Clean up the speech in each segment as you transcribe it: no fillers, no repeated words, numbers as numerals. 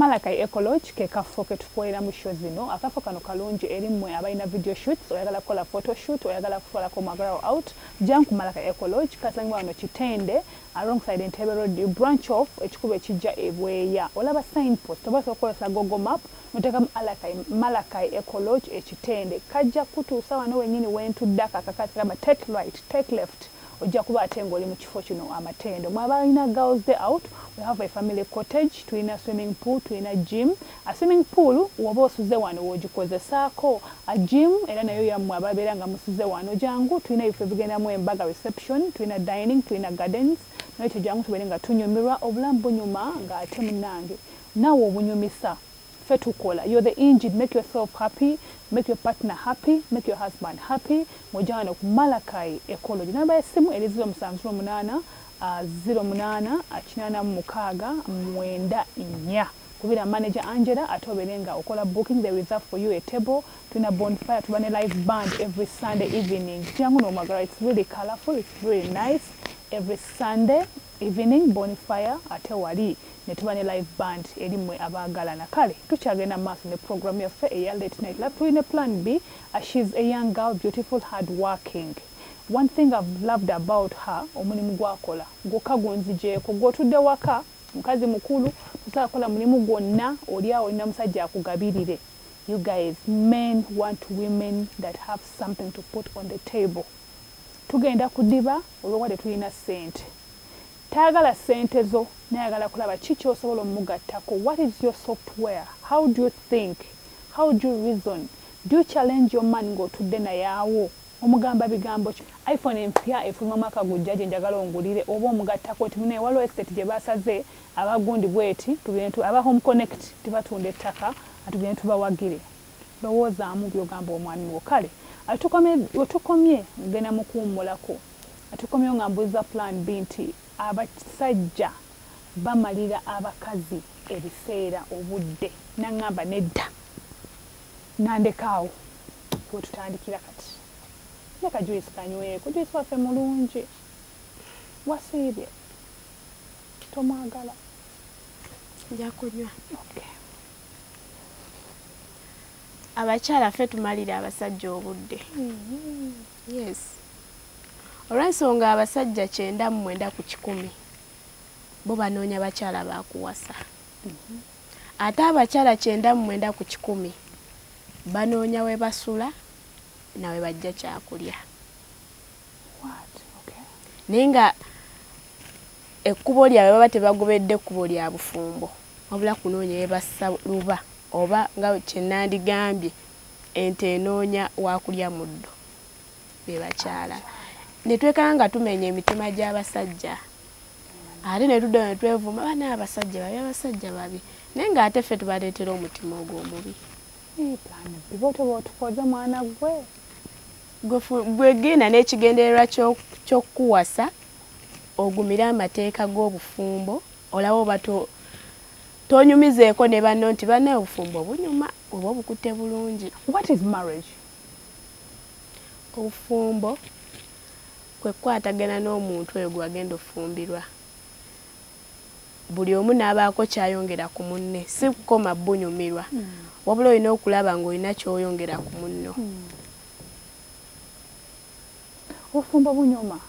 Malakai Eco Lodge ke kafo ke tukoleramu show zino. Akafo kano kalungi eri mmwe abalina video shoots, oyagala kukola photo shoot, oyagala kutwalako omwagalwa wo out, jangu ku Malakai Eco Lodge. Kasangibwa wano Kitende alongside Entebbe Road, you branch off ekikubo ekijja e Bweya. Olaba sign post oba osobola okukozesa Google Map noteekamu Malakai Eco Lodge e Kitende. Kajja kukutuusa wano wennyini wentudde ako akakazi kagamba take right, take left. Ojja kuba ate ng'oli mu kifo kino amatendo. Mwe abalina girls day out, we have a family cottage, tulina swimming pool, tulina gym. A swimming pool woba osuze wano w'ogikozesaako. A gym era nayo yammwe ababeera nga musuze wano. Jangu tulina ebifo ebigendamu embaga reception, tulina dining, tulina gardens. Nolwekyo jangu tubeere nga tunyumirwa, obulamu bunyuma ng'ate munnange naawe obunyumisa. Ffe tukola, you're the engine, make yourself happy, make your partner happy, make your husband happy ng'ojja wano ku Malakai Ecology. Namba y'essimu eri 0708 08 86 94. Kubira manager Angela ate obeere nga okola booking, they reserve for you a table. Tulina bonfire, tuba ne live band every Sunday evening. Jangu n'omwagala, it's really colorful, it's really nice. Every Sunday evening bonfire ate wali ne tuba ne live band eri mmwe abaagalana. Kale tukyagenda mu maaso ne program yaffe eya Late Night Love. Tulina plan B. She's a young girl, beautiful, hard working. One thing I've loved about her, omulimu gwakola gwokka gunzigyeko. Gw'otudde waka, mukazi mukulu, tosobola kukola mulimu gwonna, oli awo olina musajja akugabirire. You guys, men want women that have something to put on the table. Tugenda kudiba olwokuba tetulina ssente. Tayagala ssente zo, nayagala kulaba ki ky'osobola omugattako. What is your software? How do you think? How do you reason? Do you challenge your man ng'otudde naye awo? Omugamba bigambo ki? iPhone empya efuluma mwaka gujja gye njagala ongulire, oba omugattako nti munaye waliwo estate gye basaze abagundi bweti tugende aba Home Connect tibatunda ettaka tugende tubawagire. Lowoozaamu by'ogamba omwami wo. Kale wetukomye ngenda mukuwummulako, atukomyewo nga mbuuza plan B nti abasajja bamalira abakazi ebiseera obudde, naŋŋamba nedda, nandekaawo wetutandikira kati. Leka Joyce kanyweko. Joyce waffe mulungi, wasiibye tomwagala? Nja kunywa. Okay. Abakyala ffe tumalira abasajja obudde. Yes, olw'ensonga abasajja 99 bo banoonya bakyala bakuwasa, ate abakyala 99 banoonya we basula nawe bajja kyakulya. What? Okay. Naye nga ekkubo lyabwe baba tebagobedde ekkubo lya bufumbo, wabula kunoonya we bassa luba, oba nga kyenandigambye ente enoonya wakulya muddo be bakyala. Ne twekanga nga tumenya emitima gy'abasajja, ate ne tudda ne twevuma bana abasajja babi, abasajja babi, naye ng'ate ffe tubaleetera omutima ogwo omubi. Plan B bwotyo bw'otukoze mwana gwe. Gwe genda n'ekigendererwa ky'okukuwasa, ogumire amateeka g'obufumbo, olabe oba tonyumizeeko ne banno nti bannaye obufumbo bunyuma oba obukutte bulungi. What is marriage? Obufumbo kwe kukwatagana n'omuntu oyo gw'agenda ofumbirwa, buli omu n'abaako ky'ayongera ku munne, si kukoma bunyumirwa, wabula olina okulaba ng'olina ky'oyongera ku munno. Obufumbo bunyuma?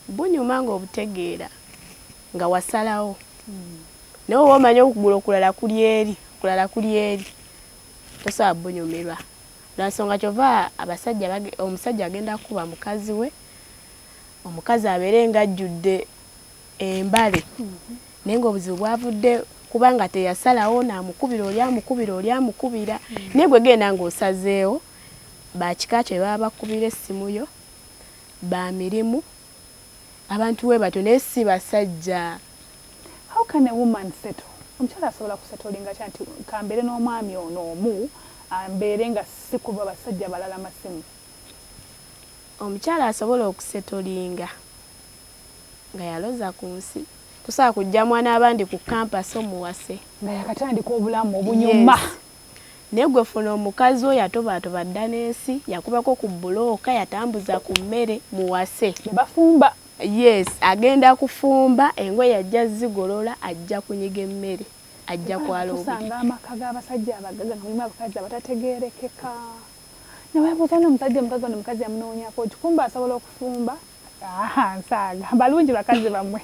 Bunyuma ng'obutegeera nga wasalawo, naye oba omanyi okugulu okulala kuli eri, okulala kuli eri, tosobola bunyumirwa. Lwansonga kyova abasajja omusajja agenda kukuba mukazi we, omukazi abeere ng'ajjudde embale, naye ng'obuzibu bwavudde kubanga teyasalawo, n'amukubira oli, amukubira oli, amukubira. Naye gwe genda ng'osazeewo, bakika kyo baba bakubira essimu yo ba mirimu, abantu we batyo, naye si basajja. How can a woman settle? Omukyala asobola kusetolinga kya nti kambeere n'omwami ono omu, ambeere nga sikuba basajja balala masimu? Omukyala asobola okusetolinga nga yaloza ku nsi. Tosobola kujja mwana abandi ku campus omuwase nga yakatandika obulamu obunyuma. Naye gwe funa omukazi oyo atobaatoba dda n'ensi, yakubako ku bbulooka, yatambuza ku mmere, muwase. Be bafumba. Yes, agenda kufumba, engoye ajja zigolola, ajja kunyiga emmere, Ajja kwala obuliri. Tusanga amaka g'abasajja abagaga nga mulimu abakazi abatategeerekeka, neweebuuza n'omusajja omugaga ono omukazi yamunoonyako ki? Kumbe asobola okufumba. Nsaaga balungi, bakazi bammwe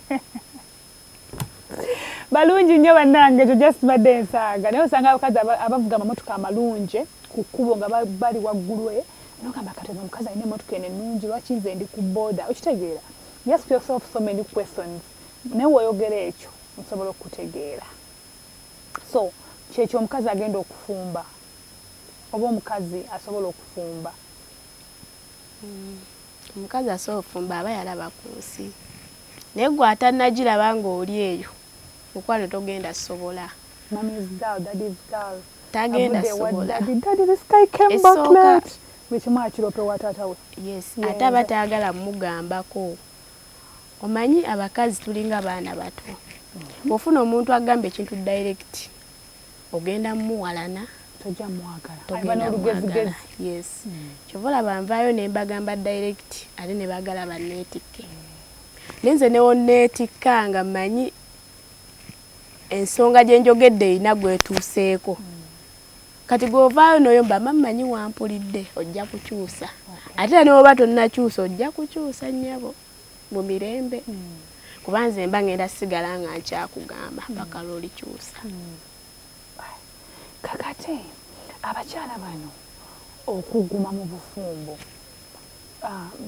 balungi nnyo bannange. Ekyo just badde nsaaga, naye osanga abakazi abavuga amamotoka amalungi ku kkubo nga bali waggulu e nogamba, kati ono omukazi alina emmotoka eno ennungi, lwaki nze ndi ku booda? Okitegeera? You ask yourself so many questions, naye weoyogera ekyo nsobola okutegeera. So kyekyo, omukazi agenda okufumba oba omukazi asobola okufumba? Omukazi asobola okufumba aba yalaba ku nsi, naye gwe atannagiraba ng'oli eyo, mukwano, togenda sobola. Mommy's girl, daddy's girl. Tagenda sobola. Daddy, daddy, this guy came back late, buli kimu akirope wa taata we. Yes, ate aba tayagala mugambako. Omanyi abakazi tulinga baana bato. Bw'ofuna omuntu agamba ekintu direct, ogenda mumuwalana. Tojja mwagala. Togenda mwagala, yes. Kyova olaba nvaayo ne mbagamba direct, ate ne baagala banneetikke, naye nze newonneetikka nga mmanyi ensonga gye njogedde erina gwetuuseeko. Kati gw'ovaayo n'oyomba, mammanyi wampulidde, ojja kukyusa. Ate era newoba tonnakyusa, ojja kukyusa, nnyabo, mu mirembe, kuba nze mba ngenda sigala nga nkyakugamba paka lw'olikyusa. Kakati abakyala bano okuguma mu bufumbo,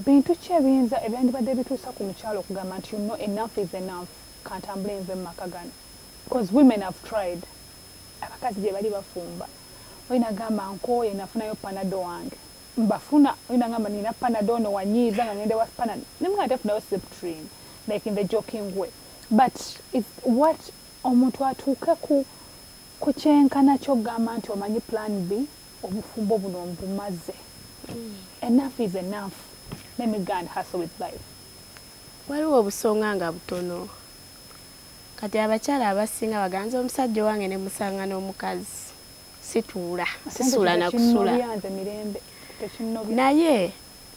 bintu ki ebiyinza ebyandibadde bituusa ku mukyala okugamba nti, "You know, enough is enough, kantambule nve mu maka gano"? Because women have tried. Abakazi gye bali bafumba, olina gamba nkooye, nafunayo Panado wange mbafuna, olina gamba nina Panado ono wanyiiza nga ngende wa Panado nemugamba tefunayo Septrin, like in the joking way. But it's what omuntu atuuke ku kyenkana ky'okugamba nti, omanyi, plan B, obufumbo buno mbumaze, enough is enough, let me go and hustle with life. Waliwo obusonga nga butono. Kati abakyala abasinga baganza omusajja owange ne musanga n'omukazi, situula, sisula na kusula. Tekinnobya nze mirembe, tekinnobya. Naye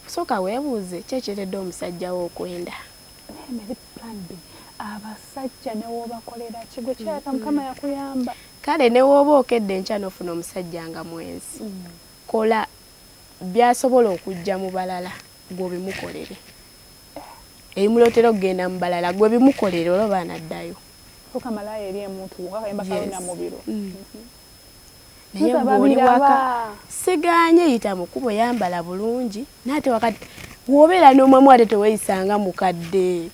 sooka weebuuze ki ekiretedde omusajja wo okwenda. Naye plan B, abasajja newobakolera kigwe kyaka, Mukama yakuyamba. Kale ne wooba okedde enkya n'ofuna omusajja nga mwenzi, kola byasobola okujja mu balala, gw'obimukolere. Ebimuleetera okugenda mu balala, gwe bimukolere, olwo baanaddayo. Fuuka malaaya eri emuntu kakayimba kalina mu biro. Naye ng'oli waka, siganye yita mu kkubo, yambala bulungi, naye ate wakati bw'obeera n'omwamu, ate teweeyisanga mukadde,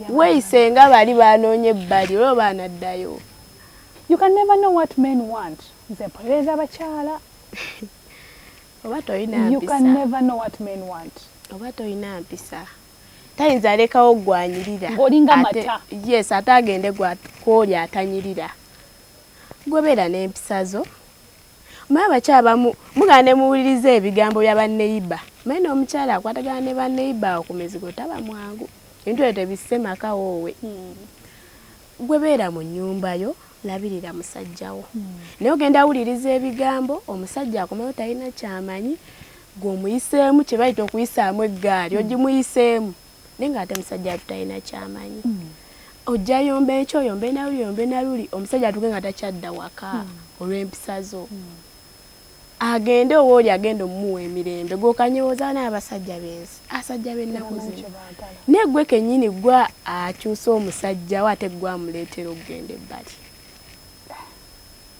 weeyise nga bali banoonya ebbali, olwo baanaddayo. You can never know what men want. Nze mpolereza abakyala. Oba tolina You can mpisa. never know what men want. Oba tolina mpisa, tayinza alekawo gwanyirira. Ng'olinga mata. Yes, ate agende kwoli atanyirira. Gwebeera n'empisa zo. Omanyi abakyala bamu mugenda ne muwuliriza ebigambo bya banneyiba. Manyi n'omukyala akwatagana ne banneyiba awo ku mizigo taba mwangu, ebintu ebyo tebisse maka woowe. Gwe beera mu nnyumba yo, labirira musajja wo, naye ogenda wuliriza ebigambo, omusajja akomayo talina kyamanyi, gwe omuyiseemu kye bayita okuyisaamu eggaali, ogimuyiseemu, naye ng'ate musajja atu talina kyamanyi. Ojja yomba ekyo, oyombe naluli, oyombe naluli, omusajja atuke nga takyadda waka olw'empisa zo. Agende owooli agenda omumuwa emirembe, gwokanyewooza n'abasajja b'ensi, asajja b'ennaku Tebamanyi zino. kye baagala. Naye gwe kennyini gwe akyusa omusajja we, ate gwe amuleetera okugenda ebbali.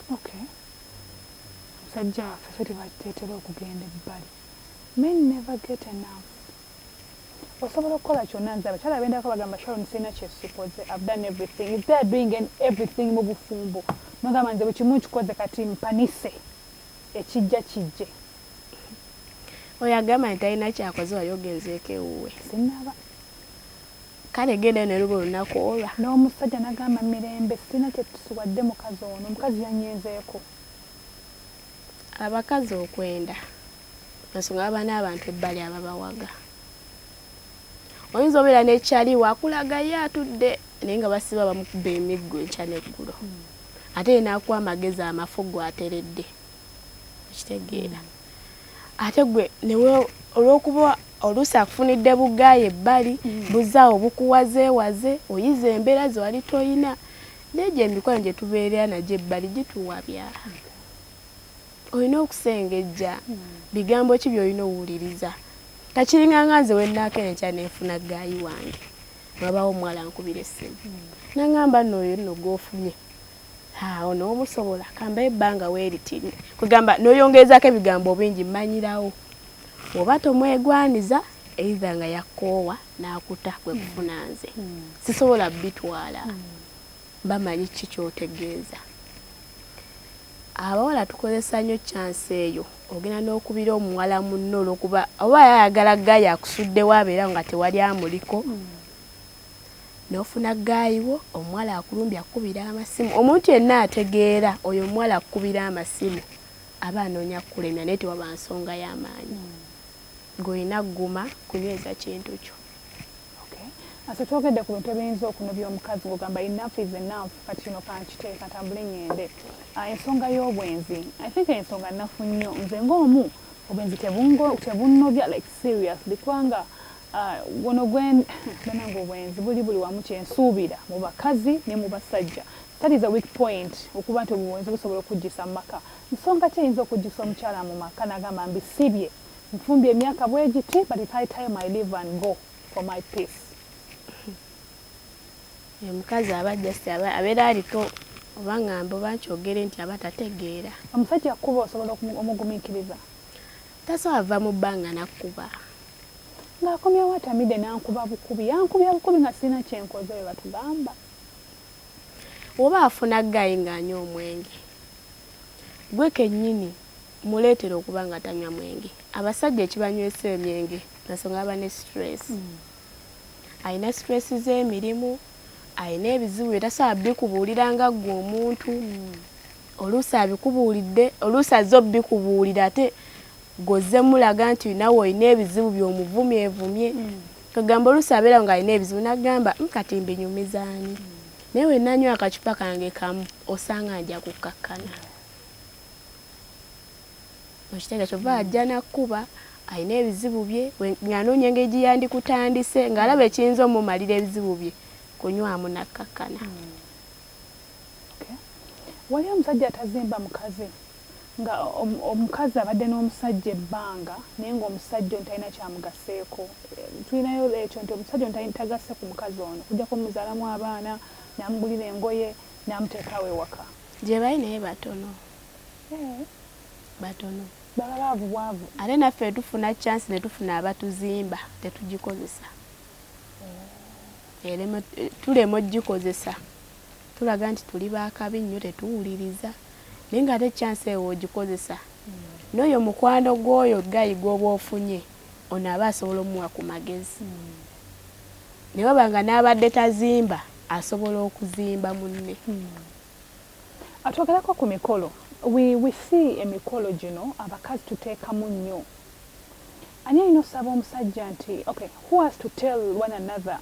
Okay, omusajja waffe ffe tebatuteetera okugenda ebbali. Men never get enough. Osobola okukola kyonna. Nze abakyala bendako bagamba, "Sharon, sirina kyesikoze, I've done everything." If they are doing everything mu bufumbo, nogamba nze buli kimu nkikoze, kati mpanise, ekijja kijje. Oyo agamba nti talina kyakoze, wali ogenzeeko ewuwe? Sinaba. Kale genda ne luba olunaku olwa N'omusajja nagamba, mirembe, sirina kyetusiwadde mukazi ono, omukazi yanyenzeeko. Abakazi okwenda ensonga baba n'abantu ebbali ababawaga. Oyinza obeera nekyali wakulaga ye atudde, naye nga basiba bamukuba emiggo enkya n'eggulo, ate ye n'akuwa amagezi amafu, gwe ateredde, okitegeera? Ate gwe newe olw'okuba oluusi akufunidde bugaayi ebbali, buzaawo bukuwazeewaze, oyiza embeera ze wali toyina. Naye gye emikwano gye tubeerera nagyo ebbali gituwabya. Olina okusengejja bigambo ki by'olina owuliriza. Takiringa nga nze wennaakera enkya nenfuna guy wange, wabawo omuwala ankubira essimu nangamba, nno oyo nno gw'ofunye awo n'omusobola, kambayo ebbanga weeriti, kugamba n'oyongerezaako ebigambo bingi, mmanyirawo oba tomwegwaniza, either nga yakoowa n'akuta kwe kufuna nze. Sisobola bitwala, bamanyi ki kyotegeeza. Abawala tukozesa nnyo chance eyo, ogenda n'okubira omuwala munno olwokuba oba ayagala guy akusuddewo abeera nga tewali amuliko, n'ofuna guy wo. Omuwala akulumbya akukubira amasimu, omuntu yenna ategeera oyo omuwala akukubira amasimu aba anoonya kukulemya, naye tewaba nsonga y'amaanyi, ng'olina gguma kunyweza kintu kyo. So twogedde ku bintu ebiyinza okunobya omukazi ng'ogamba enough is enough, kati kino kankiteeka ntambule ŋŋende. Ensonga y'obwenzi, I think ensonga nnafu nnyo. Nze ng'omu, obwenzi tebunnobya like seriously, kubanga guno gwe banange obwenzi buli buli wamu, kyensuubira mu bakazi ne mu basajja. That is a weak point, okuba nti obwenzi busobola okugisa mu maka. Nsonga ki eyinza okugisa omukyala mu maka n'agamba mbisibye, nfumbye emyaka bwe giti, but it's high time I leave and go for my peace? Omukazi aba just abeera aliko oba ŋŋamba oba nkyogere nti aba tategeera. Omusajja kuba osobola omugumiikiriza? Tasobola va mu bbanga nakkuba. Ng'akomyewo atamidde n'ankuba bukubi, yankubya bukubi nga sirina kyenkoze, bwe batugamba. Oba afuna guy ng'anywa omwenge, gwe kennyini muleetera okuba nga tanywa mwenge. Abasajja ekibanywesa emyenge ensonga aba ne stress, alina stress z'emirimu, alina ebizibu bye tasobola bikubuulira nga ggwe omuntu. Oluusi abikubuulidde, oluusi azze obikubuulira, ate gw'ozze mulaga nti nawe olina ebizibu by'omuvumyevumye. Kagamba oluusi abeera ng'alina ebizibu n'agamba, kati mbinyumizaani? Naye we nanywa akacupa kange kamu, osanga nja kukkakkana." Okitegeera? Kyova ajja nakkuba, alina ebizibu bye, ng'anoonya engeri gye yandikutandise, ng'alaba ekiyinza omumalira ebizibu bye kunywamu nakkakkana. Wali omusajja atazimba mukazi, nga omukazi abadde n'omusajja ebbanga, naye ng'omusajja ono talina kyamugaseeko. Tulinayo ekyo nti omusajja ono tagasse ku mukazi ono kujjako omuzaalamu abaana, n'amugulira engoye, n'amuteekawo ewaka. Gye bali, naye batono. Batono. Baba baavu bwavu. Ate naffe tufuna chance ne tufuna abatuzimba, tetugikozesa. Tulema ogikozesa, tulaga nti tuli bakabi nnyo, tetuwuliriza, naye ng'ate chance ewo ogikozesa n'oyo mukwano gw'oyo guy gw'oba ofunye ono aba asobola omuwa ku magezi, ne waba nga n'abadde tazimba asobola okuzimba munne. Atwogerako ku mikolo. We see emikolo gino abakazi tuteekamu nnyo. Ani alina osaba omusajja nti okay, who has to tell one another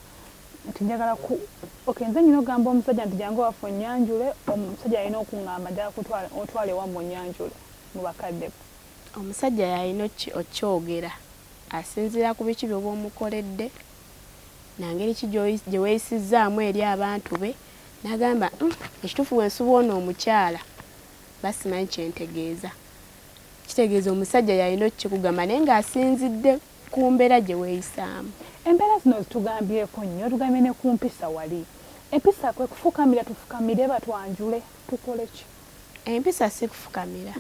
nti njagala ku, okay, nze nyina ogamba omusajja nti jangu waffe onnyanjule, omusajja alina okuŋŋamba njagala otwale ewammwe onnyanjule mu bakadde? Omusajja yalina okyogera asinziira ku biki by'oba omukoledde nangeri ki gye weeyisizzaamu eri abantu be, n'agamba, ekituufu wensuba ono omukyala basimanyi kyentegeeza." Kitegeeza omusajja yalina okukikugamba, naye ng'asinzidde ku mbeera gye weeyisaamu. Embeera zino zitugambyeko nnyo, tugambye ne ku mpisa. Wali empisa kwe kufukamira, tufukamire batwanjule, tukole ki? Empisa si kufukamira.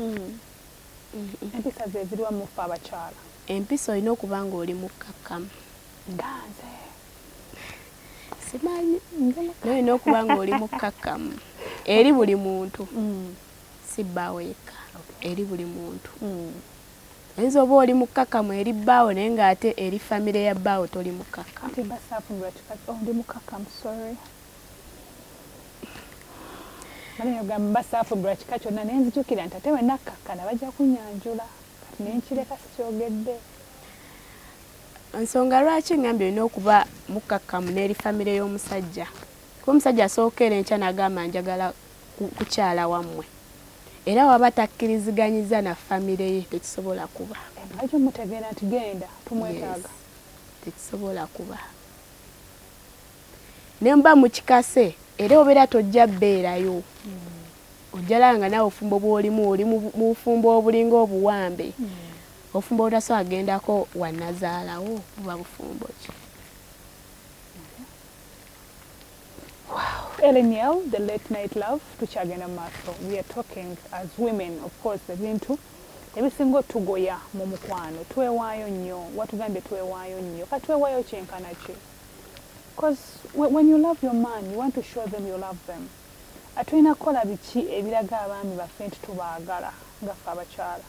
Empisa ze ziriwa mufe abakyala? Empisa olina okuba nga oli mukkakkamu. Nga nze? Simanyi, naye olina okuba nga oli mukkakkamu eri buli muntu, si bbaawo yekka, eri buli muntu. Oyinza oba oli mukkakkamu eri bbaawo, naye ng'ate eri famire ya bbaawo toli mukkakkamu. Ate mba saafumbirwa kikazi. Oh, ndi mukkakkamu, sorry. Bale mba saafumbirwa kika kyonna, naye nzijukira nti ate we nakkakkana bajja kunnyanjula, kati nenkireka sikyogedde. Ensonga lwaki ngambye olina okuba mukkakkamu n'eri famire y'omusajja, kuba omusajja asookera enkya n'agamba njagala kukyala wammwe, era waba takkiriziganyiza na famire ye, tekisobola kuba. Bajja omutegeera nti genda tumwetaaga. Tekisobola kuba, ne mba mukikase. Era obeera tojja bbeerayo, ojjala nga naawe obufumbo bw'olimu oli mu bufumbo obulinga obuwambe, obufumbo obutasobola kugendako wannazaalawo, buba bufumbo ki? Wow. Elleniel, the late night love, tukyagenda mu maaso. We are talking as women, of course, ebintu ebisinga otugoya mu mukwano. Twewaayo nnyo, watugambye twewaayo nnyo. Katwewaayo kyenkana ki? Because when you love your man, you want to show them you love them. Tulina kukola biki ebiraga abaami baffe nti tubaagala nga ffe abakyala?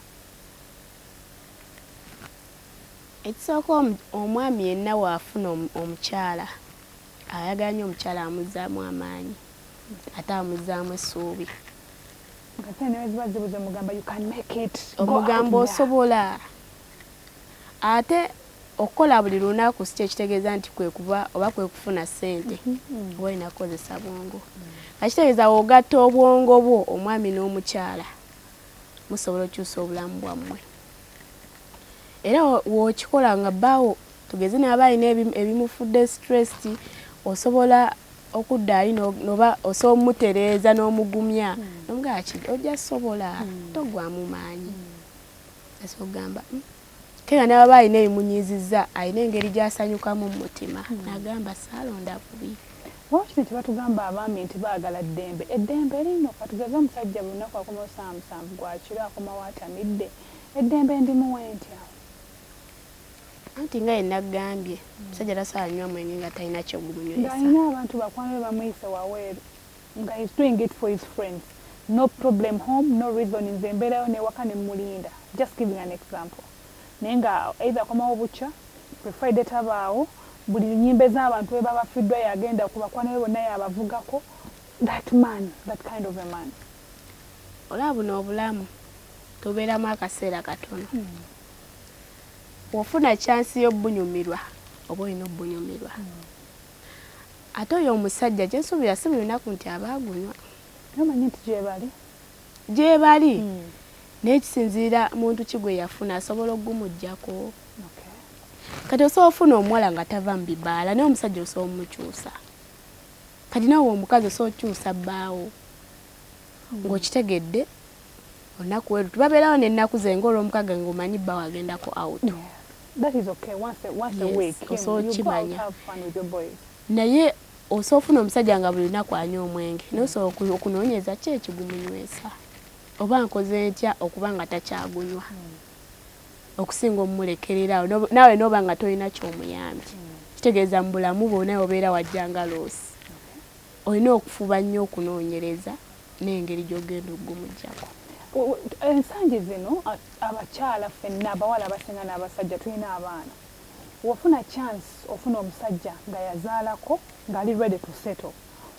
Ekisooka, omwami yenna waafuna omukyala ayagala nnyo omukyala amuzzaamu amaanyi ate amuzzaamu essuubi. Nga sente ziba zibuze, mugamba you can make it. Omugamba osobola. Ate okukola buli lunaku si kyekitegeeza nti kwe kuba oba kwe kufuna ssente. Oba olina kukozesa bwongo, nga kitegeeza w'ogatta obwongo bwo, omwami n'omukyala, musobola okukyusa obulamu bwammwe. Era w'okikola nga bbaawo, tugeze naaba alina ebimufudde stress, osobola okudda ali noba osobola omutereeza n'omugumya nomugamba ki ojja sobola, toggwamu maanyi. Asobola okugamba kenga nababa alina ebimunyiizizza, alina engeri gy'asanyukamu mu mutima n'agamba saalonda bubi. Waba kino kyebatugamba abaami nti baagala ddembe, eddembe lino, katugeze omusajja buli lunaku akomawo saa 7 gwakiro, akomawo atamidde, eddembe ndimuwe ntya? Anti nga yenagambye, omusajja tasobola nywa mwenge nga talina kyogumunywesa. Ng'alina abantu bakwano be bamuyise waweeru, nga he's doing it for his friends, no problem home, no reason. Nze mbeerayo newaka ne mulinda, just giving an example, naye nga either akomawo bukya bwe Friday tabaawo, buli nyimbe z'abantu bwe baba bafiddwa yagenda ku bakwano be bonna yabavugako. That man, that kind of a man. Olaba buno obulamu tubeeramu akaseera katono. Bw'ofuna chance y'obunyumirwa oba olina obunyumirwa. Ate oyo omusajja kyensuubira si buli lunaku nti aba agunywa. Omanyi nti gyebali. Gyebali, naye kisinziira muntu ki gwe yafuna asobola okugumuggyako. Kati osobola ofuna omuwala nga tava mu bibaala, naye omusajja osobola omukyusa. Kati naawe omukazi osobola okyusa bbaawo ng'okitegedde olunaku weru tubabeerawo n'ennaku ze ng'olwomukaaga ng'omanyi bbaawo agendako out. That is okay. Once a week. Osobola okimanya, naye osobola ofuna omusajja nga buli lunaku anywa omwenge, naye osobola okunoonyeza ki ekigumunywesa, oba nkoze ntya okuba nga takyagunywa, okusinga omumulekerera awo naawe n'oba nga tolina ky'omuyambye. Kitegeeza mu bulamu bwo naye obeera wajjanga loss. Olina okufuba nnyo okunoonyereza n'engeri gy'ogenda okugumuggyako. Ensangi zino abakyala ffenna, abawala abasinga n'abasajja, tulina abaana. Wofuna chance ofuna omusajja nga yazaalako, ng'ali ready to settle,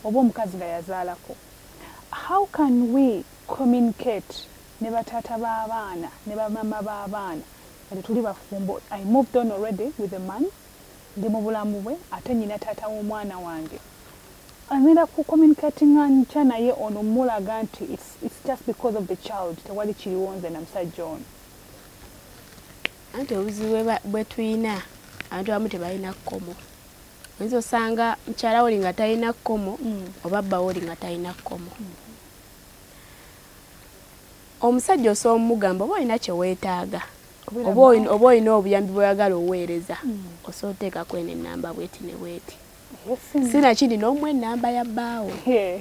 oba omukazi nga yazaalako, how can we communicate ne bataata b'abaana ne bamama b'abaana nga tetuli bafumbo? I moved on already with a man, ndi mu bulamu bwe, ate nyina taata w'omwana wange. Agenda ku communicatinga ntya naye ono mulaga nti it's just because of the child, tewali kiriwo nze na musajja ono? Anti obuzibu bwe tuyina, abantu abamu tebalina kkomo. Oyinza osanga mukyala woli nga talina kkomo oba bba woli nga talina kkomo. Omusajja osobola omugamba oba olina kyeweetaaga oba olina obuyambi bw'oyagala oweereza, osobola oteekako eno ennamba bweti ne bweti, sinakindi n'omuwa ennamba ya bbaawo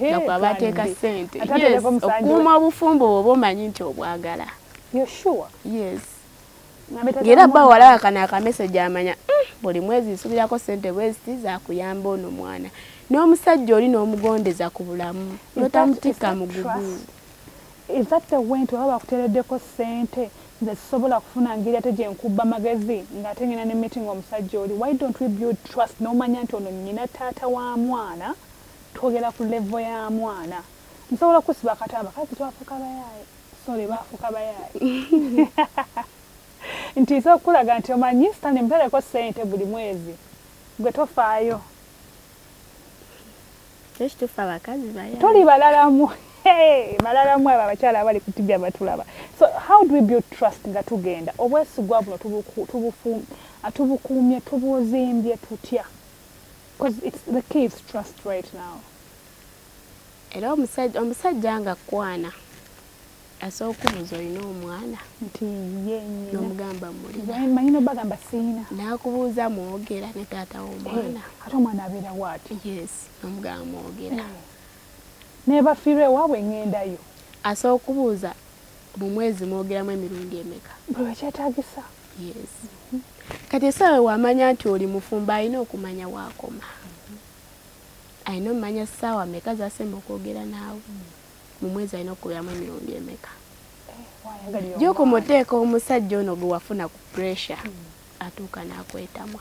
nga kwaba ateeka ssente okukuuma obufumbo bw'oba omanyi nti obwagala. Yes, ng'era bbaawo walaba kano akamessage amanya buli mwezi nsubirako ssente bweziti zakuyamba ono mwana. N'omusajja oli n'omugondeza ku bulamu n'otamutikka mugugu. Is that the way nti oba bakuteereddeko ssente, nze sisobola kufuna ngeri ate gye nkubba magezi ng'ate ngenda ne meeting omusajja oli? Why don't we build trust n'omanya nti ono nnyina taata wa mwana, twogera ku level ya mwana, nsobola okusiba akatamba kazi twafuuka bayaaye, sorry, baafuuka bayaaye, nti nsobola okukulaga nti omanyi Stanley muteereko ssente buli mwezi, gwe tofaayo. Ekituufu abakazi bayaaye. Toli balalamu balalamu abo abakyala abali ku TV abatulaba. So how do we build trust nga tugenda obwesigwa buno tubukuumye, tubuzimbye tutya? Because it's the key is trust right now. Era omusajja nga kkwana asobola okubuuza olina omwana, nti ye nnyina, n'omugamba mulina, manyi n'obagamba siina, n'akubuuza mwogera ne taata w'omwana, ate omwana abeera waati? Yes, n'omugamba mwogera. Nebafiirwa ewaabwe ŋŋendayo. Asobola okubuuza mu mwezi mwogeramu emirundi emeka? Bwe wekyetaagisa. Yes. Kati essaawa wamanya nti oli mufumbo, alina okumanya waakoma, alina omumanya ssaawa meka zasemba okwogera naawe mu mwezi, alina okukubiramu emirundi emeka. Wayagalira. Gyokoma oteeka omusajja ono gwe wafuna ku pressure, atuuka n'akwetamwa.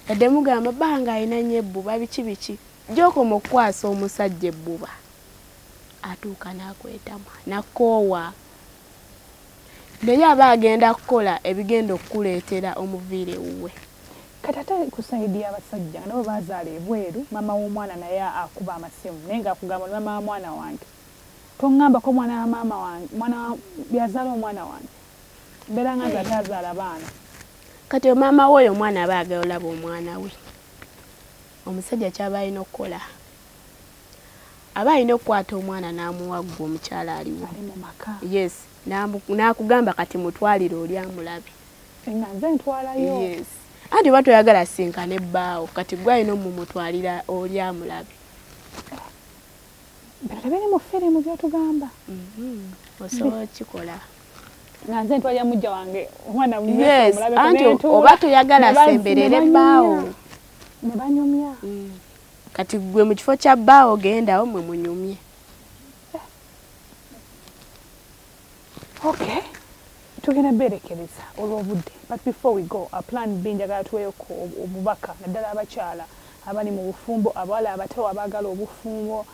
Yadde mugamba bbanga alina nnyo ebbuba biki biki, gyokoma okukwasa omusajja ebbuba atuuka n'akwetamwa nakoowa, naye aba agenda kukola ebigenda okukuleetera omuviira ewuwe. Kati ate ku side y'abasajja nga nabo bazaala ebweru, maama w'omwana naye akuba amasimu, naye ng'akugamba oli maama wa mwana wange, toŋŋambako mwana wa maama wange, mwana yazaala omwana wange, mbeera nga nze ate azaala baana. Kati maama we oyo omwana aba ayagala olaba omwana we. Omusajja kyaba alina okukola, aba alina okukwata omwana n'amuwa ggwe omukyala aliwo. Ali mu maka. Yes, n'akugamba kati mutwalire oli amulabe. Nga nze ntwalayo? Yes, anti oba toyagala sinkane ebbaawo, kati gwe alina omumutwalira oli amulabe. Bino tebiri mu firimu byotugamba. Osobola okikola. Nga nze ntwalira mujja wange omwana? Yes, anti oba toyagala semberere ebbaawo. Ne banyumya. Kati gwe mu kifo kya bbaawo gendawo mwe munyumye. Okay, tugenda berekereza olw'obudde, but before we go, a plan B, njagala tuweyoko obubaka naddala abakyala abali mu bufumbo, abawala abato abaagala obufumbo.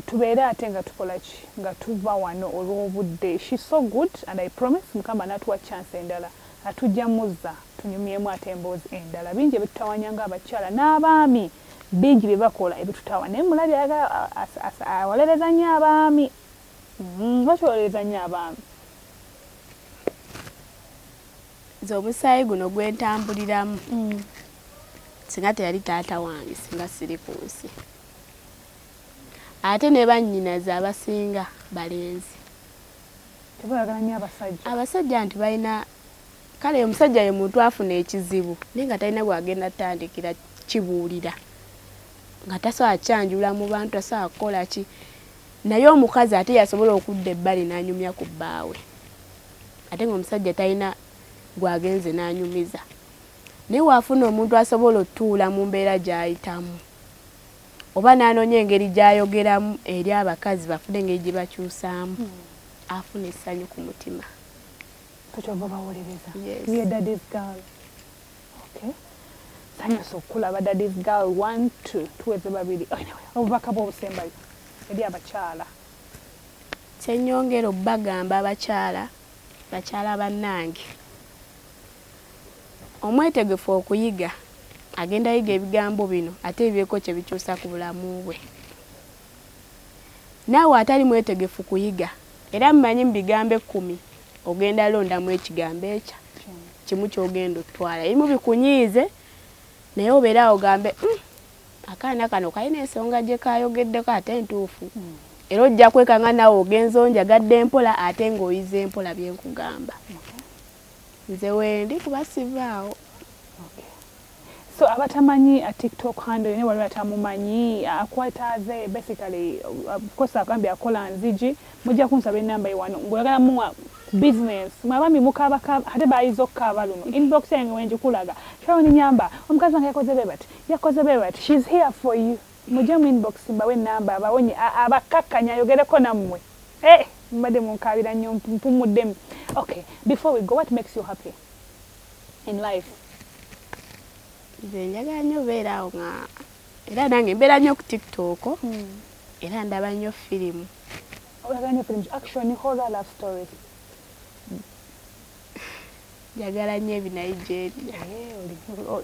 Tubeere ate nga tukola ki nga tuva wano olw'obudde? She's so good and I promise Mukama n'atuwa chance endala atujja muzza tunyumyemu ate emboozi endala. Bingi ebitutawanya nga abakyala n'abaami, bingi bye bakola ebitutawa, naye mulabi ayagala awolereza nnyo abaami. Lwaki owolereza nnyo abaami? Nze omusaayi guno gwentambuliramu, singa teyali taata wange singa siri ku nsi. Ate ne bannyinaze abasinga balenzi. Tebayagala nnyo abasajja. Abasajja nti balina, kale omusajja ye muntu afuna ekizibu naye nga talina gwagenda tandikira kibuulira, nga tasobola kyanjula mu bantu, tasobola kukola ki. Naye omukazi ate yasobola okudda ebbali n'anyumya ku bbaawe, ate ng'omusajja talina gwagenze n'anyumiza. Naye waafuna omuntu asobola otutuula mu mbeera gy'ayitamu oba n'anoonya engeri gy'ayogeramu eri abakazi bafune engeri gye bakyusaamu, afuna essanyu ku mutima. Tokyova bawolereza. Yes. Ye daddy's girl. Okay, sanyusa okulaba daddy's girl. One, two, tuweze babiri. Anyway, obubaka bw'obusembayo eri abakyala. Kyenyongera obbagamba abakyala, bakyala bannange, omwetegefu okuyiga agenda yiga ebigambo bino ate ebyeko kye bikyusa ku bulamu bwe. Naawe atali mwetegefu kuyiga, era mmanyi mu bigambo 10 ogenda londamu ekigambo ekya kimu kyogenda otwala, ebimu bikunyiize, naye obeera awo ogambe, akaana kano kalina ensonga gye kayogeddeko ate entuufu." Era ojja kwekanga naawe ogenza onjagadde mpola ate ng'oyize empola byenkugamba. Nze wendi kuba sivaawo. So abatamanyi a TikTok handle yene, waliwo atamumanyi akwetaaze, basically of course agambye akola nzigi, mujja kunsaba enamba ye wano ng'oyagala muwa business. Mwe abaami mukaabakaaba ate bayiza okukaaba luno. Inbox yange wenjikulaga, Sharon nyamba, omukazi wange yakoze bwe bati, yakoze bwe bati. She's here for you. Mujje mu inbox mbawe enamba, abawonye, abakkakkanya ayogereko nammwe. Eh, mbadde munkaabira nnyo, mpumuddemu. Okay, before we go, what makes you happy in life? Nze njagala nnyo obeera awo nga era nange mbeera nnyo ku TikTok, era ndaba nnyo firimu. Oyagala nnyo films, action, horror, love stories? Njagala nnyo ebinigeria.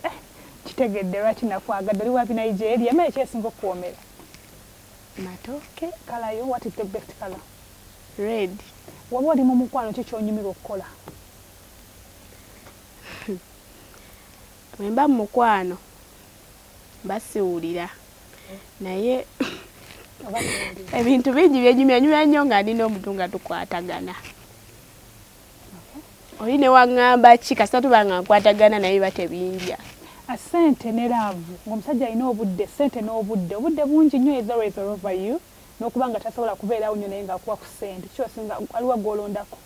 Eh, kitegedde lwaki nakwagadde, oli wa binigeria. Emmere kyesinga okuwoomera? Matooke. Colour yo, what is the best color? Red. Waba oli mu mukwano, ki kyonyumirwa okukola? Bwe mba mu mukwano mba siwulira, naye Oba tendi? Ebintu bingi byenyumya, nyumya nnyo nga ndina omuntu nga tukwatagana. Oli ne waŋŋamba ki, kasita tuba nga nkwatagana naye biba tebindya. Sente ne love, ng'omusajja alina obudde, sente n'obudde, obudde bungi nnyo, is always all over you, n'okuba nga tasobola kubeerawo nnyo naye ng'akuwa ku ssente, kyosinga aliwa gw'olondako?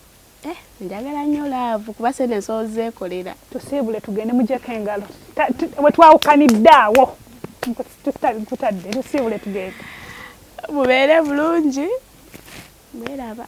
Eh, njagala nnyo love, kuba sente nsobola zeekolera. Tusiibule tugende, mujeko engalo. We twawukanidde awo nkutadde, tusiibule tugende. Mubeere bulungi, mweraba.